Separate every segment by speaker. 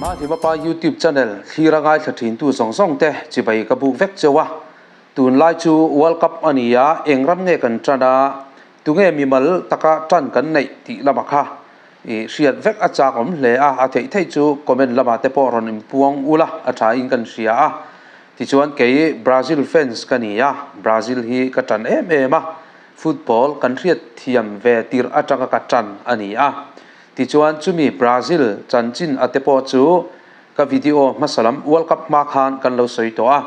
Speaker 1: Mahlima Pa YouTube channel thlir a ngaithla thintu zawng zawng te chibai ka buk vek cheu a, tunlai chu World Cup a ni a, eng ram nge kan tan a, tunge mimal taka tan kan neih tih lamah kha i hriat vek a chak awm hle a, a theih theih chu comment lamah te pawh rawn inpuang ula a tha in kan hria a, tichuan kei Brazil fans ka ni a, Brazil hi ka tan em em a, football kan hriat thiam ve tirh atanga ka tan a ni a, tichuan chumi Brazil chanchin a te pawh chu ka video hmasa lam World Cup hma khan kan lo sawi tawh a,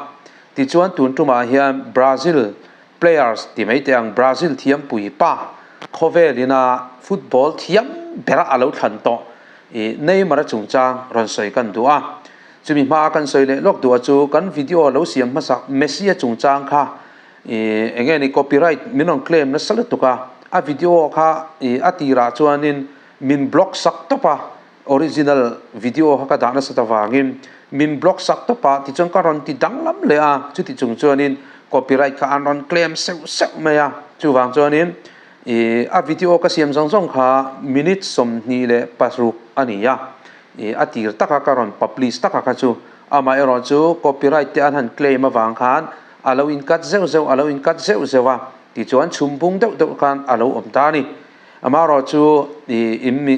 Speaker 1: tichuan tun tumah hian Brazil Players ti mai teh ang Brazil thiampui pa khawvel ina football thiam bera a lo thlan tawh i Neymar a chungchang rawn sawi kan duh a. Chumi hmaa kan sawi leh lawk duh a chu kan video lo siam hmasak Messi a chungchang kha i enge ni copyright min rawn claim nasa lutuk a, a video kha i a tirah chuanin min block sak tawp a, Original video kha ka dah nasat avangin min block sak tawp a, tichuan ka rawn ti danglam leh a, chuti chung chuanin copyright kha an rawn claim seuh seuh mai a, chuvang chuanin ih a video ka siam zawng zawng kha minute 26 a ni a, ih a tir taka ka rawn publish taka kha chu amaherawh chu copyright te an han claim avang khan a lo in cut zeuh zeuh a lo in cut zeuh zeuh a, tichuan chhum bung deuh deuh khan a lo awm ta a ni, amaherawh chu ih in mi.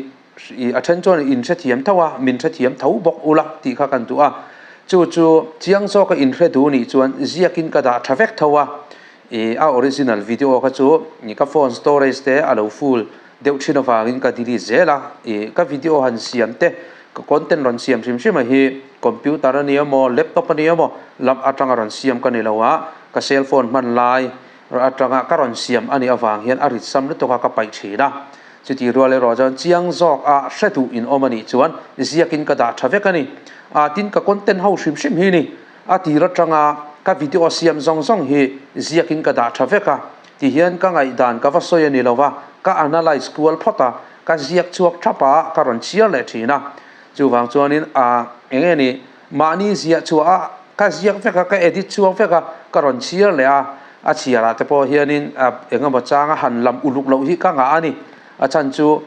Speaker 1: I a then chuan in hrethiam tho a, min hrethiam tho bawk ula tih kha kan duh a. Chu chu chiang zawka in hre duh nih chuan ziakin ka dah tha vek tho a. I a original video kha chu ka phone storage te a lo full deuh thin avangin ka delete zel a. I ka video han siam te, ka content rawn siam hrim hrim a hi computer a ni emaw laptop a ni emaw lam atanga rawn siam ka ni lo a, ka cell phone hman lai atanga ka rawn siam a nih avang hian a rit sam lutuk a ka paih thin a. Chutih rual erawh chuan chiang zawk a hre duh in awm a nih chuan ziakin ka dah tha vek a ni. A tin ka content ho hrim hrim hi ni. A tir atanga ka video siam zawng zawng hi ziakin ka dah tha vek a. Ti hian ka ngaihdan ka va sawi a ni lo va, ka analyse kual phawt a, ka ziak chhuak thap a, ka rawn chhiar leh thin a. Chuvang chuanin a eng nge ni, mahni ziah chhuah a, ka ziak vek a, ka edit chhuak vek a, ka rawn chhiar leh a, a chhiarah te pawh hianin eng emaw changa han lam uluk loh hi ka ngah a ni. A chhan chu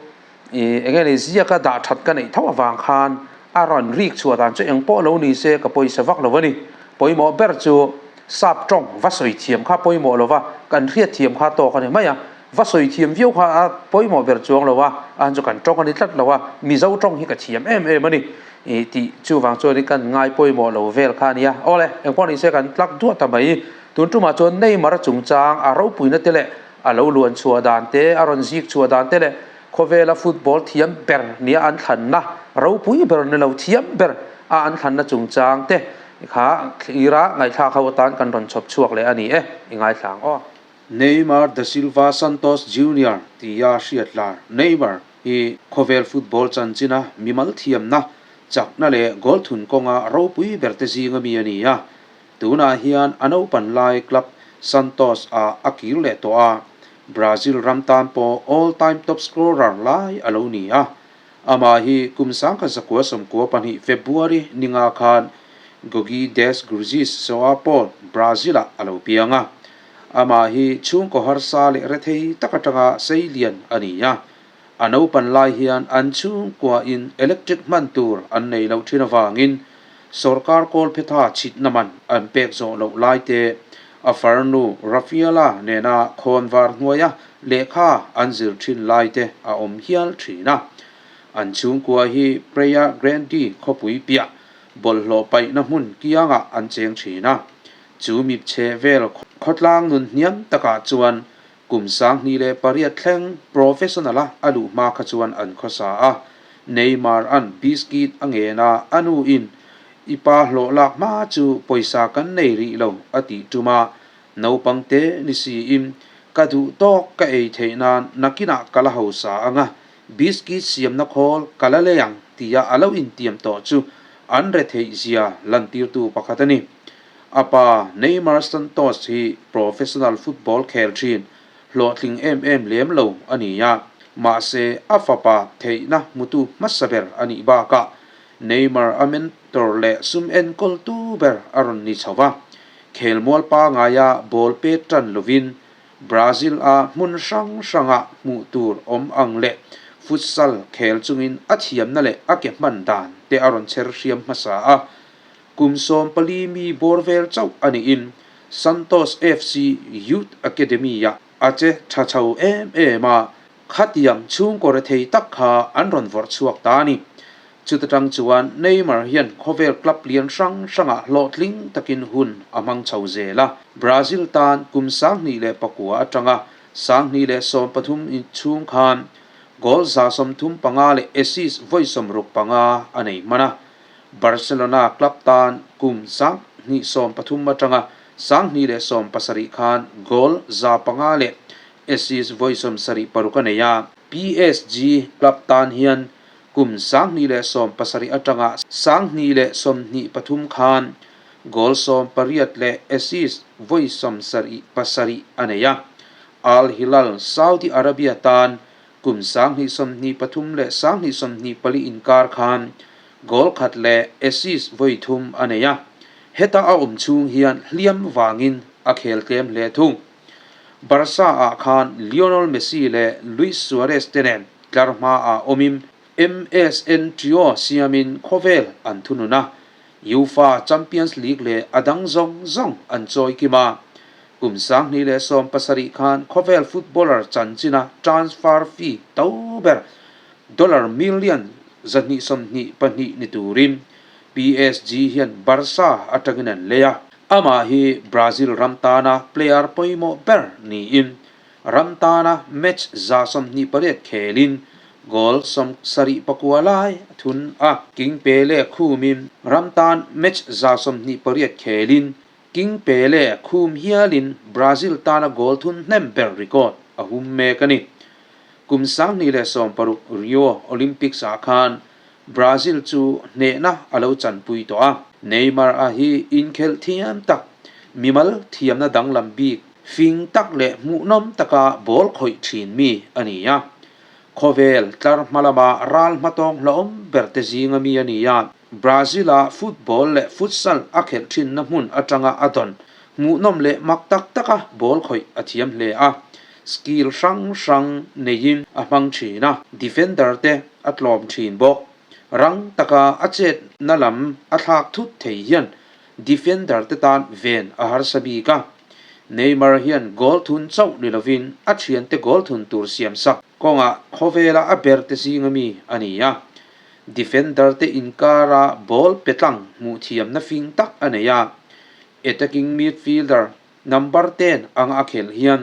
Speaker 1: ih eng nge ni ziaka dah that ka neih tho avang khan a rawn rik chhuah dan chu eng pawh lo ni se ka pawisa vak lo a ni. Pawimawh ber chu sap tawng va sawi thiam kha pawimawh lo va, kan hriat thiam kha tawk a ni mai a. Va sawi thiam viau kha a pawimawh ber chuang lo a, a han chu kan tawng a ni tlat lo a, Mizo tawng hi ka thiam em em a ni ih tih chuvang chuanin kan ngai pawimawh lo vel kha a nia. Awle, engpawh ni se kan tlak duah ta mai. Tun tumah chuan Neymar chungchang a ropuina te leh a lo luan chhuah dan te, a rawn zik chhuah dan te leh khawvela football thiam ber nia an thlanna, ropui ber ni lo thiam ber a an thlanna chungchang te kha thlira ngaihthlak ho atan kan rawn chhawp chhuak leh a ni e, i ngaithla ang aw. Neymar da Silva Santos Junior tia hriat lar Neymar hi khawvel football chanchina mimal thiamna, chakna leh goal thun kawnga ropui berte zinga mi a ni a. Tunah hian a naupan lai club Santos ah a kir leh tawh a, Brazil ram tan pawh all time top scorer lai a lo ni a. Amah hi kum 1992 February ninga khan Gogi des Cruzes Soa Paul, Brazil-ah a lo piang a. Amah hi chhungkaw harsa leh rethei tak atanga sei lian a ni a. A naupan lai hian an chhungkuain electric hman tur an nei loh thin avangin sorkar kawlphetha chhitna man an pek zawh loh lai te a farnu Rafiela nena khawnvar hnuaia lehkha an zir thin lai te a awm hial thin a. An chhungkua hi Praia Grande khawpui piah bawlhhlawh paihna hmun kiangah an cheng thin a. Chu mipchhe vel khawtlang nun hniam takah chuan Kum 2008 thleng professional-a a luh hma kha chuan an khawsa a, Neymar-a'n biscuit a ngen a, a nuin, I pa hlawh lak hma chu pawisa kan nei rih lo a tih tum a, naupang te ni siin, Ka duh tawk ka ei theih nan nakinah ka la hausa ang a, biscuit siamna khawl ka la lei ang tia a lo intiam tawh chu an retheih zia lantirtu pakhat a ni. A pa Neymar Santos hi professional football khel thin, hlawhtling em em lem lo a ni a, mahse a fapa theihna hmutu hmasa ber a nih bakah Neymar a mentor leh sum enkawltu ber a rawn ni chho va. Khelmual pangaia ball pet tan lovin Brazil a hmun hrang hrangah hmuh tur awm ang leh futsal khel chungin a thiamna leh a ke hman dan te a rawn chher hriam hmasa a. Kum 14 mi bawr vel chauh a niin Santos FC Youth Academy-ah a che tha chho em em a, khatiang chhungkaw rethei tak kha an rawn vawrh chhuak ta a ni. Chuta tang chuan Neymar hian khawvel club lian hrang hrangah hlawhtling takin hun a hmang chho zel a, Brazil tan kum 2009 atanga 2013 inchhung khan goal 35 leh assist vawi 65 a nei hman a. Barcelona club tan kum 2013 atanga 2017 khan goal 500 leh assist vawi 76 a nei a. PSG club tan hian kum 2017 atanga 2023 khan goal 18 leh assist vawi 77 a nei a. Al Hilal Saudi Arabia tan kum 2023 leh 2024 inkar khan goal khat leh assist vawi thum a nei a. Heta a awm chhung hian hliam vangin a khel tlem hle thung. Barca ah khan Lionel Messi leh Luis Suarez te nen tlar hmaah awmin MSN trio siamin khawvel an thunun a, UEFA Champions League leh a dang zawng zawng an chawi kim a. Kum 2017 khan khawvel footballer chanchina transfer fee to ber dollar million 222 ni turin PSG hian Barca atangin an lei a. Amah hi Brazil ram tana player pawimawh ber niin ram tana match 28 khelin goal 79 lai a thun a. King Pele khumin ram tan match 28 khelin King Pele khum hialin Brazil tana goal thun hnem ber record a hum mek a ni. Kum 2016 Rio Olympics ah khan Brazil chu hnehna a lo chanpui tawh a. Neymar a hi inkhelh thiam tak, mimal thiamna danglam bik, fing tak leh hmuhnawm taka ball khawih thin mi a ni a. Khawvel tlar hma lama ral hmatawng hlawm ber te zinga mi a ni a. Brazil-a football leh futsal a khelh thinna hmun atanga a dawn hmuhnawm leh mak tak taka ball khawih a thiam hle a. Skill hrang hrang neiin a hmang thin a, defender te a tlawm thin bawk. Rang taka a chetna lam a thlak thut thei hian defender te tan ven a harsa bik a. Neymar hian goal thun chauh ni lovin a thiante goal thun tur siam sak kawngah khawvela a ber te zinga mi a ni a. Defender te inkara ball pe tlang hmuh thiamna fing tak a nei a. Attacking midfielder number 10 anga a khelh hian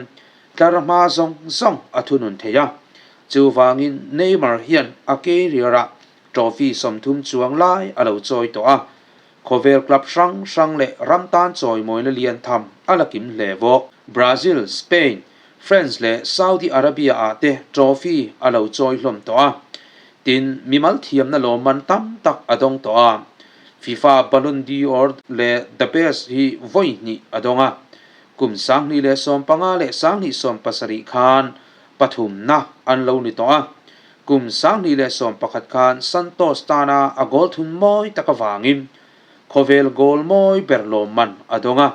Speaker 1: tlar hma zawng zawng a thunun thei a. Chuvangin Neymar hian a career-ah trophy 30 chuang lai a lo chawi tawh a. Khawvel club hrang hrang leh ram tan chawimawina lian tham a la kim hle bawk. Brazil, Spain, France leh Saudi Arabia ah te trophy a lo chawi hlawm tawh a. Tin, mimal thiamna lawmman tam tak a dawng tawh a. FIFA Ballon d'Or leh The Best hi vawi hnih a dawng a. Kum 2015 leh 2017 khan pathumna an lo ni tawh a. Kum 2011 khan Santos tana a goal thun mawi tak avangin khawvel goal mawi ber lawmman a dawng a.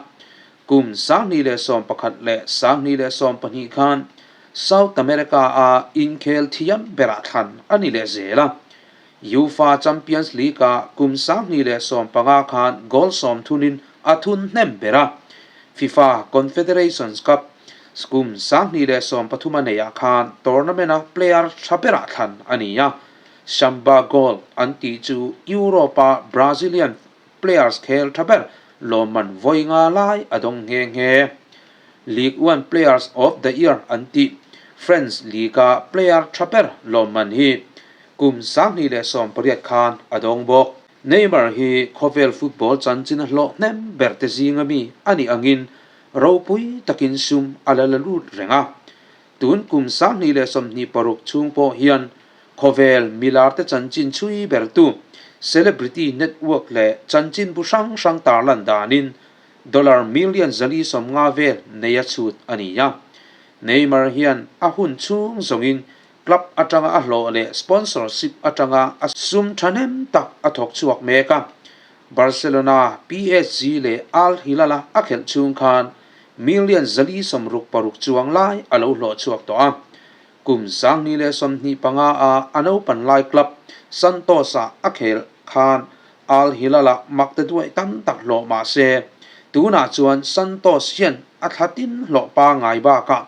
Speaker 1: Kum 2011 leh 2012 khan South America a inkhel thiam berah thlan a ni leh zel a. UEFA Champions League ah kum 2015 khan goal 10 thunin a thun hnem ber a. FIFA Confederations Cup kum 2013 a neihah khan tournament a player tha berah thlan a ni a. Samba goal an tih chu Europe a Brazilian players khel tha ber lawmman vawi nga lai a dawng nghe nghe. League One Players of the Year an tih French League a player tha ber lawmman hi kum 2018 khan a dawng bawk. Neymar hi khawvel football chanchin a hlawh hnem ber te zinga mi a nih angin ropui takin sum a la la lut reng a. Tun kum 2026 chhung pawh hian khawvel milar te chanchin chhui ber tu celebrity network leh chanchin bu hrang hrang tarlan danin dollar million 450 vel nei a chhut a ni a. Neymar hian a hun chhung zawngin club atanga a hlawh leh sponsorship atanga a sum thahnem tak a thawk chhuak mek a. Barcelona, PSG leh Al Hilal a a khelh chhung khan million 466 chuang lai a lo hlawh chhuak tawh a. Kum 2025 a a naupan lai club Santos ah a khel. khan Al Hilal-ah maktaduai tam tak hlawh mah se, tunah chuan Santos hian a thla tin hlawh pangngai bakah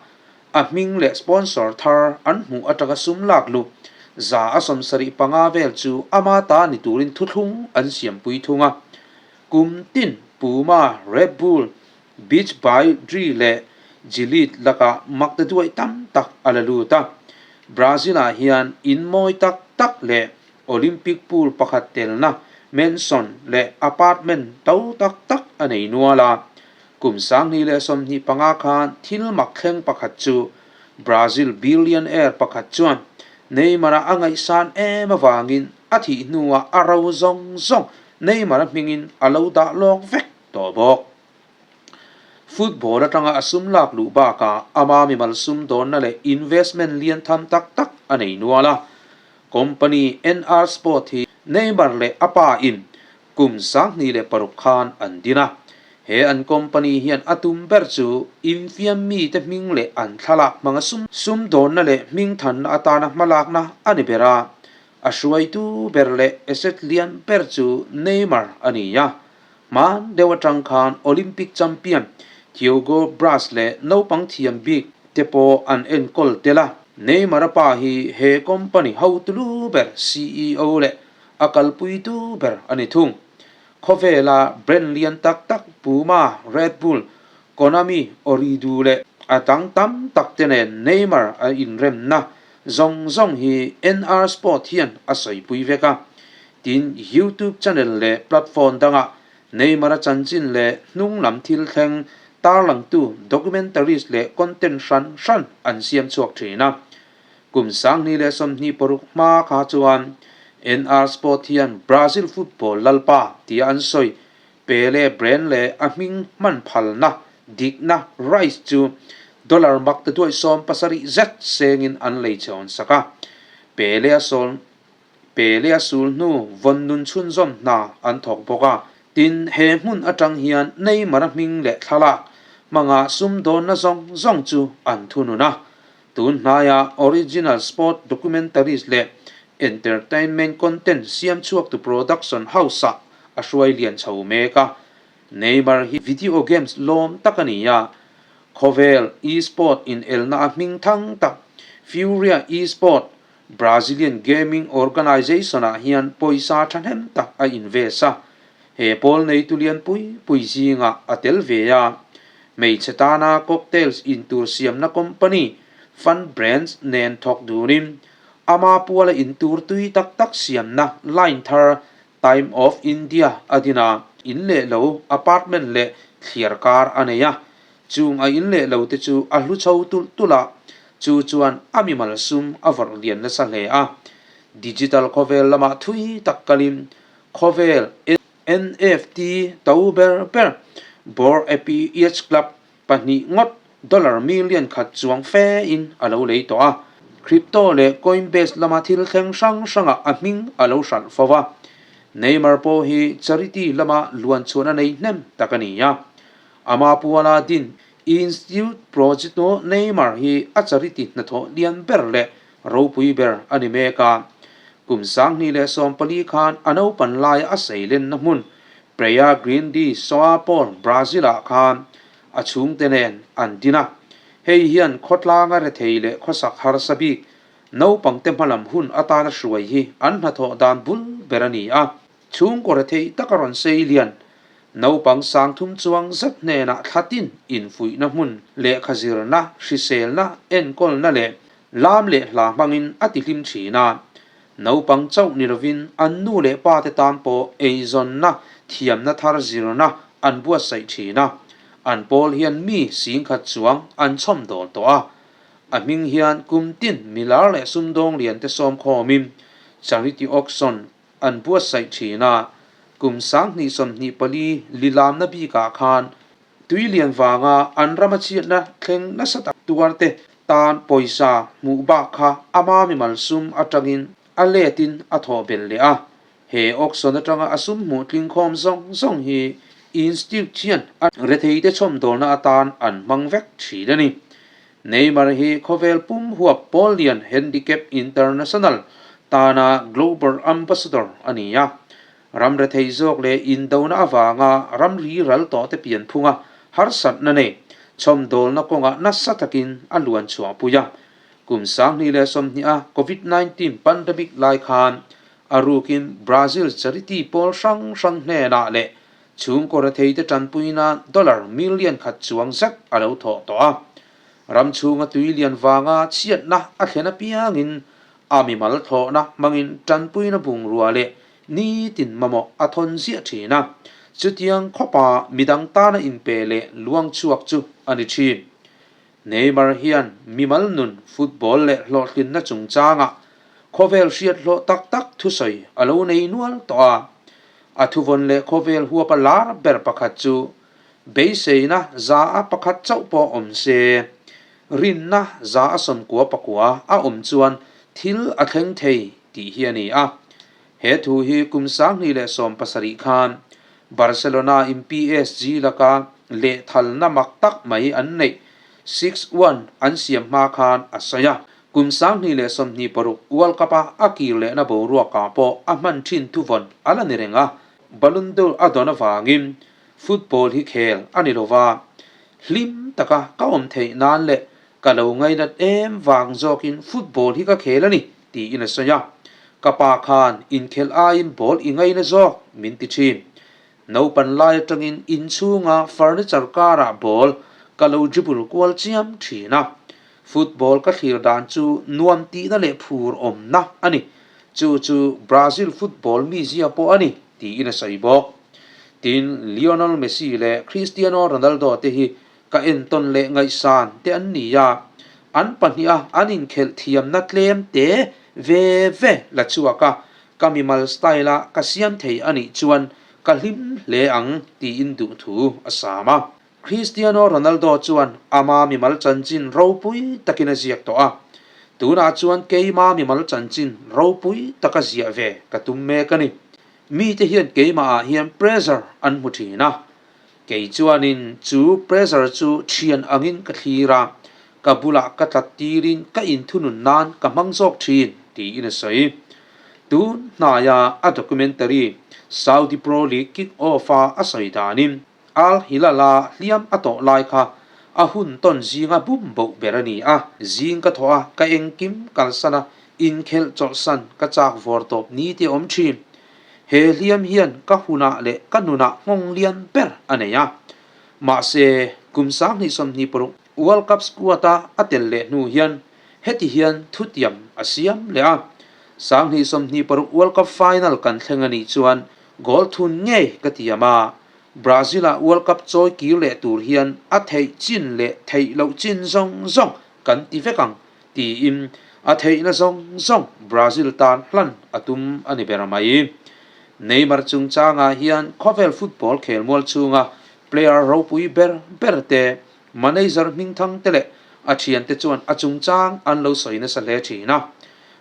Speaker 1: a hming leh sponsor thar an hmuh atanga sum lak luh 75% vel chu ama ta ni turin thuthlung an siampui thung a. Kum tin Puma, Red Bull, Beach by Dri leh Gillette lakah maktaduai tam tak a la lut a. Brazil-ah hian in mawi tak tak leh Olympic pool pakhat telna mansion leh apartment to tak tak a nei nual a. Kum 2025 khan thil mak thleng pakhat chu Brazil billionaire pakhat chuan Neymar-a a ngaihsan em avangin a thih hnuah a ro zawng zawng Neymar-a hmingin a lo dah lawk vek tawh bawk. Football atanga a sum lak luh bakah ama mimal sum dawnna leh investment lian tham tak tak a nei nual a. Company NR Sport hi Neymar leh a pa in kum 2006 khan an din a. He an company hian a tum ber chu infiam mite hming leh an thlalak hmanga sum sum dawnna leh hming thanna atana hmalakna a ni ber a. A hruaitu ber leh asset lian ber chu Neymar a ni a. Hman deuh atang khan Olympic champion Thiago Braz leh naupang thiam bik te pawh an enkawl tel a. Neymar-a pa hi he company hotulu ber CEO leh a kalpuitu ber a ni thung. Khawvela brand lian tak tak Puma, Red Bull, Konami, Ooredoo leh a dang tam tak te nen Neymar a inremna zawng zawng hi NR Sport hian a sawipui vek a. Tin, YouTube channel leh platform dangah Neymar-a chanchin leh hnung lam thil thleng tarlangtu documentaries leh content hran hran an siam chhuak thin a. Kum 2026 hma kha chuan NR Sport hian Brazil football lalpa tia an sawi Pele brand leh a hming hman phalna dikna rights chu dollar 870 zet sengin an lei chhe awn sak a. Pele a sawn Pe leh a sul hnu vawn nun chhunzawm hna an thawk bawk a. Tin, he hmun atang hian Neymar-a hming leh thlalak hmanga sumdawnna zawng zawng chu an thunun a. Tun hnaia original sport documentaries leh entertainment content siam chhuaktu production house-ah a hruai lian chho mek a. Neymar hi video games lawm tak a ni a, khawvel e-sport inelna a hming thang tak Furia E-sport Brazilian Gaming Organization-ah hian pawisa thahnem tak a invest a, he pawl neitu lian pui pui zingah a tel ve a. Hmeichhe tana cocktails intur siamna company Fun Brands nen thawk dunin ama puala intur tui tak tak siamna line thar Time of India a din a, in leh lo apartment leh thliar kar a nei a, chung a in leh lo te chu a hlu chho tulh tulh a, chu chuan a mimal sum a vawrh lian nasa hle a. Digital khawvel lamah thui tak kalin khawvel NFT to ber ber Bored Ape Yacht Club pahnih ngawt dollar million khat chuang fe in a lo lei tawh a. Crypto leh Coinbase lama thil thleng hrang hrangah a hming a lo hralh fo a. Neymar pawh hi charity lama luan chhuahna nei hnem tak a ni a. Ama puala din Institute Projeto Neymar hi a charity hnathawh lian ber leh ropui ber a ni mek a. Kum 2014 khan a naupan laia a seilenna hmun Praia Grande Soa Paul, Brazil-ah khan a chhungte nen an din a. Hei hian khawtlanga rethei leh khawsak harsa bik naupangte hmalam hun atana hruai hi an hnathawh dan bul ber a ni a. Chhungkaw rethei taka rawn sei lian naupang 3000 chuang zet hnenah thlatin infuihna hmun, lehkha zirna, hriselna, enkawlna leh lam leh hla hmangin a tihlim thin a. Naupang chauh ni lovin an nu leh pa te tan pawh eizawnna, thiamna thar zirna an buatsaih thin a. An pawl hian mi 10,000 chuang an chhawm dawn tawh a. A hming hian kum tin milar leh sumdawng lian te sawm khawmin charity auction an buatsaih thin a. Kum 2024 lilamna bikah khan Tui lian vanga an rama chhiatna thleng nasa tak tuarte tan pawisa hmuh bak kha ama mimal sum atangin a letin a thawh belh leh a. He auction atanga a sum hmuh tling khawm zawng zawng hi Institute hian a retheite chhawmdawlna atan an hmang vek thin a ni. Neymar hi khawvel pum huap pawl lian Handicap International tana Global Ambassador a ni a. Ram rethei zawk leh indona avanga ramri ral tawhte pianphunga harsatna nei chhawmdawlna kawngah nasa takin a luan chhuahpui a. Kum 2020 a Covid 19 pandemic lai khan a rukin Brazil charity pawl hrang hrang hnenah leh chhungkaw retheite tanpui nan dollar million khat chuang zet a lo thawh tawh a. Ram chhunga tui lian vanga chhiatna a thlen apiangin a mimal thlawhna hmangin tanpuina bungrua leh nitin mamawh a thawn ziah thin a, chutiang khawpa midang tana inpe leh luang chhuak chu a ni thin. Neymar hian mimal nun football leh hlawhtlinna chungchangah khawvel hriat hlawh tak tak thusawi a lo nei nual tawh a, a thuvawn leh khawvel huapa lar ber pakhat chu beiseina za a pakhat chauh pawh awm se, rinna za a sawmkua pakua a awm chuan thil a thleng thei tih hi a ni a. He thu hi kum 2017 khan Barcelona in PSG laka lehthalna mak tak mai an neih 6-1 an siam hma khan a sawi a. Kum 2026 World Cup-a a kir lehna boruakah pawh a hman thin thuvawn a la ni reng a, Ballon d'Or a dawn avangin football hi khel a ni lova, hlim taka ka awm theih nan leh ka lo ngainat em vang zawkin football hi ka khel a ni tiin a sawi a. Ka pa khan inkhelh aiin ball i ngaina zawk min ti thin. Naupan lai atangin inchhunga furniture karah ball ka lo dribble kual chiam thin a. Football ka thlir dan chu nuam tihna leh phur awmna a ni. Chu chu Brazil football mizia pawh a ni tiin a sawi bawk. Tin, Lionel Messi leh Cristiano Ronaldo te hi ka entawn leh ngaihsan te an ni a, an pahniha an inkhelh thiamna tlem te ve ve la chhuak a, ka mimal style-a ka siam thei a nih chuan ka hlim hle ang tiin duhthu a sam a. Cristiano Ronaldo chuan ama mimal chanchin ropui takin a ziak tawh a, tunah chuan keima mimal chanchin ropui taka ziah ve ka tum mek a ni. Mite hian keimahah hian pressure an hmu thin a, Kei chuanin chu pressure chu thian angin ka thlir a, ka bulah ka tlat tirin ka inthunun nan ka hmang zawk thin, tiin a sawi. Tun hnaia a documentary Saudi Pro League Kick-Off-a a sawi danin Al Hilal-a hliam a tawh lai kha a hun tawn zinga bum boh ber a ni a, zing ka thawh a, ka engkim kalsan a, inkhelh chawlhsan ka chak vawr tawp ni te awm thin. He hliam hian ka hunah leh ka nunah nghawng lian ber a nei a. Mahse, kum 2026 World Cup squad-a a tel leh hnu hian heti hian thutiam a siam leh a. 2026 World Cup final kan thleng a nih chuan goal thun ngei ka tiam a. Brazil-a World Cup chawi kir leh tur hian a theih chin leh theih loh chin zawng zawng kan ti vek ang tiin a theihna zawng zawng Brazil tan hlan a tum a ni ber mai. Neymar chungchangah hian khawvel football khelmual chhunga player ropui ber ber te, manager hmingthang te leh a thiante chuan a chungchang an lo sawi nasa hle thin a.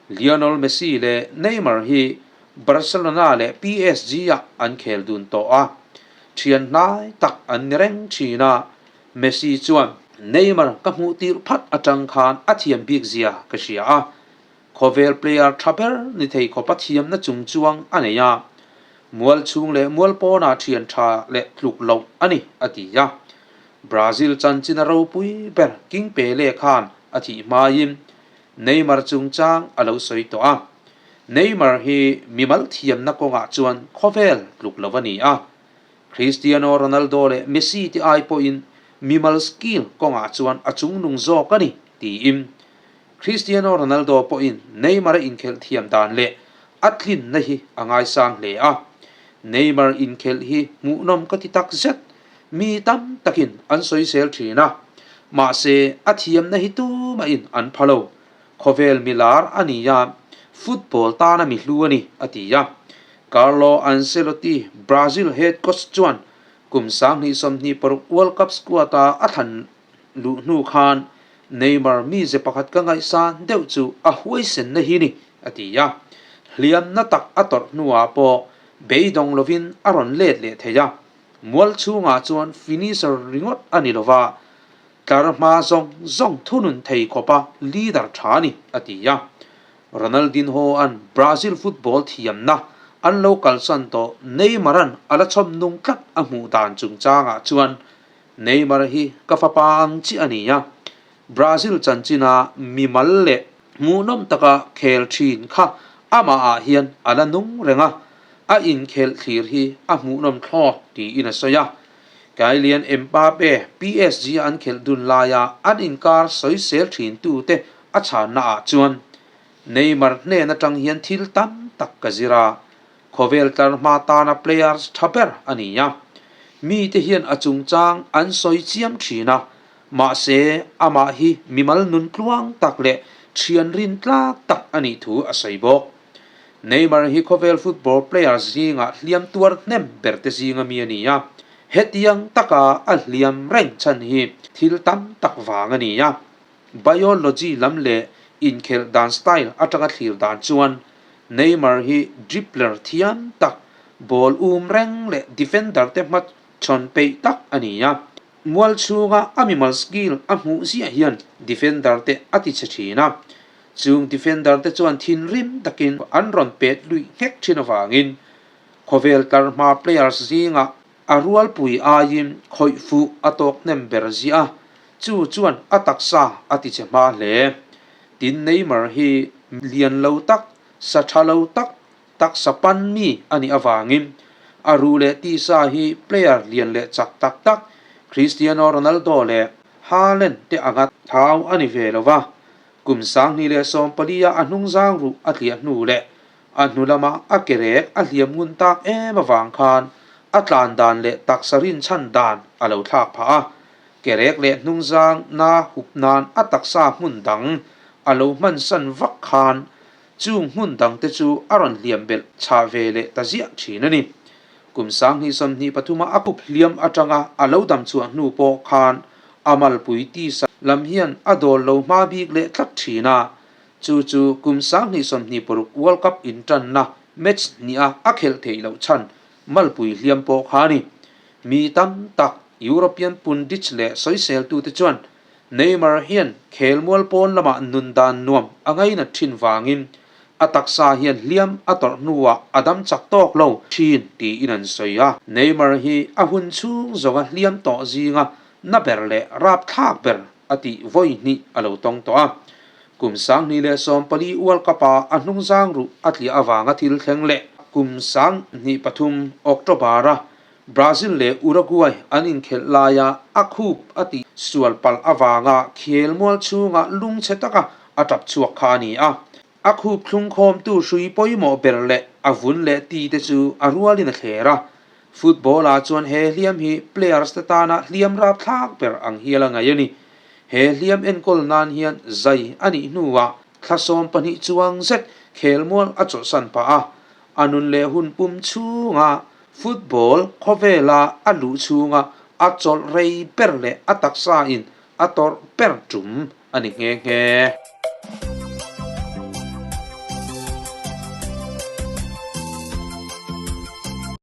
Speaker 1: Lionel Messi leh Neymar hi Barcelona leh PSG-ah an khel dun tawh a, thian hnai tak an ni reng thin a. Messi chuan, Neymar ka hmuh tirh phat atang khan a thiam bik zia ka hria a, khawvel player tha ber ni thei khawpa thiamna chung chuang a nei a, mual chhung leh mual pawnah thian tha leh tluk loh a ni, a ti a. Brazil chanchina ropui ber King Pele khan a thih hmaiin Neymar chungchang a lo sawi tawh a, Neymar hi mimal thiamna kawngah chuan khawvel tluk lo a ni a, Cristiano Ronaldo leh Messi te ai pawhin mimal skill kawngah chuan a chungnung zawk a ni, tiin Cristiano Ronaldo pawhin Neymar a inkhelh thiam dan leh a tlinna hi a ngaisang hle a. Neymar inkhelh hi hmuhnawm ka ti tak zet, mi tam takin an sawisel thin a, mahse a thiamna hi tumahin an pha lo. Khawvel milar a ni a, football tana mi hlu a ni, a ti a. Carlo Ancelotti, Brazil head coach chuan kum 2026 World Cup squad-a a thlan luh hnu khan Neymar mize pakhat ka ngaihsan deuh chu a huaisenna hi ni, a ti a. Hliamna tak a tawrh hnuah pawh beidawng lovin a rawn let leh thei a. Mual chhungah chuan finisher ringawt a ni lova, Tlar hma zawng zawng thunun thei khawpa leader tha a ni, a ti a. Ronaldinho-a'n Brazil football thiamna an lo kalsan tawh Neymar-a'n a la chhawm nung tlat a hmuh dan chungchangah chuan Neymar hi ka fapa ang chiah a ni a, Brazil chanchina mimal leh hmuhnawm taka khel thin kha amahah hian a la nung reng a, a inkhelh thlir hi a hmuhnawm thlawt tiin a sawi a. Kylian Mbappe PSG a an khelh dun laia an inkar sawisel thintute a chhannaah chuan Neymar hnen atang hian thil tam tak ka zir a, khawvel tlar hma tana players tha ber a ni a. Mite hian a chungchang an sawi chiam thin a, mahse amah hi mimal nun tluang tak leh thian rin tlak tak a nih thu a sawi bawk. Neymar hi khawvel football player zingah hliam tuar hnem ber te zinga mi a ni a, hetiang taka a hliam reng chhan hi thil tam tak vang a ni a. Biology lam leh inkhelh dan style atanga thlir dan chuan Neymar hi dribbler thiam tak, ball um reng leh defender te hmachhawn peih tak a ni a. Mual chhunga a mimal skill a hmuh ziah hian defender te a ti chhe thin a. Chung defender te chuan thinrim takin an rawn pet luih nghek thin avangin khawvel tlarhma players zingah A rualpui aiin khawih fuh a tawk hnem ber ziah a, chu chuan a taksa a ti che hma hle. Tin Neymar hi lian lo tak, sa tha lo tak, taksa pan mi a nih avangin a ruh leh tisa hi player lian leh chak tak tak Cristiano Ronaldo leh Haaland te anga thau a ni ve lo va. Kum 2014 a a hnungzang ruh a tliah hnu leh A hnu lama a ke rek a hliam ngun tak em avang khan a tlan dan leh taksa rinchhan dan a lo thlak phah a, ke rek leh hnungzang na hup nan a taksa hmun dang a lo hmansan vak khan chung hmun dang te chu a rawn hliam belh chhah ve leh ta ziah thin a ni. Kum 2023 a a khup hliam atanga a lo dam chhuah hnu pawh khan a malpui tisa lam hian a dawl lo hma bik leh tlat thin a, Chu chu kum 2026 World Cup intanna match hniha a khelh theih loh chhan malpui hliam pawh kha a ni. Mi tam tak European pundits leh sawiseltute chuan Neymar hian khelmual pawn lamah nun dan nuam a ngainat thin vangin a taksa hian hliam a tawrh hnuah a dam chak tawk lo thin tiin an sawi a. Neymar hi a hun chhung zawnga hliam tawh zinga na ber leh rapthlak ber a tih vawi hnih a lo tawng tawh a. Kum 2014 World Cup-a a hnungzang ruh a tliah avanga thil thleng leh kum 2003 October-a Brazil leh Uruguay an inkhelh laia a khup a tih sual palh avanga khelmual chhunga lungchhe taka a tap chhuak kha a ni a. A khup thlungkhawmtu hrui pawimawh ber leh a vun leh ti te chu a rualin a thler a. Football-ah chuan he hliam hi players te tana hliam rapthlak ber ang hial a ngaih a ni. He hliam enkawl nan hian zai a nih hnuah thla 12 chuang zet khelmual a chawlhsan pah a, a nun leh hun pum chhunga football khawvela a luh chhunga a chawlh rei ber leh a taksa in a tawrh ber tum a ni nghe nghe.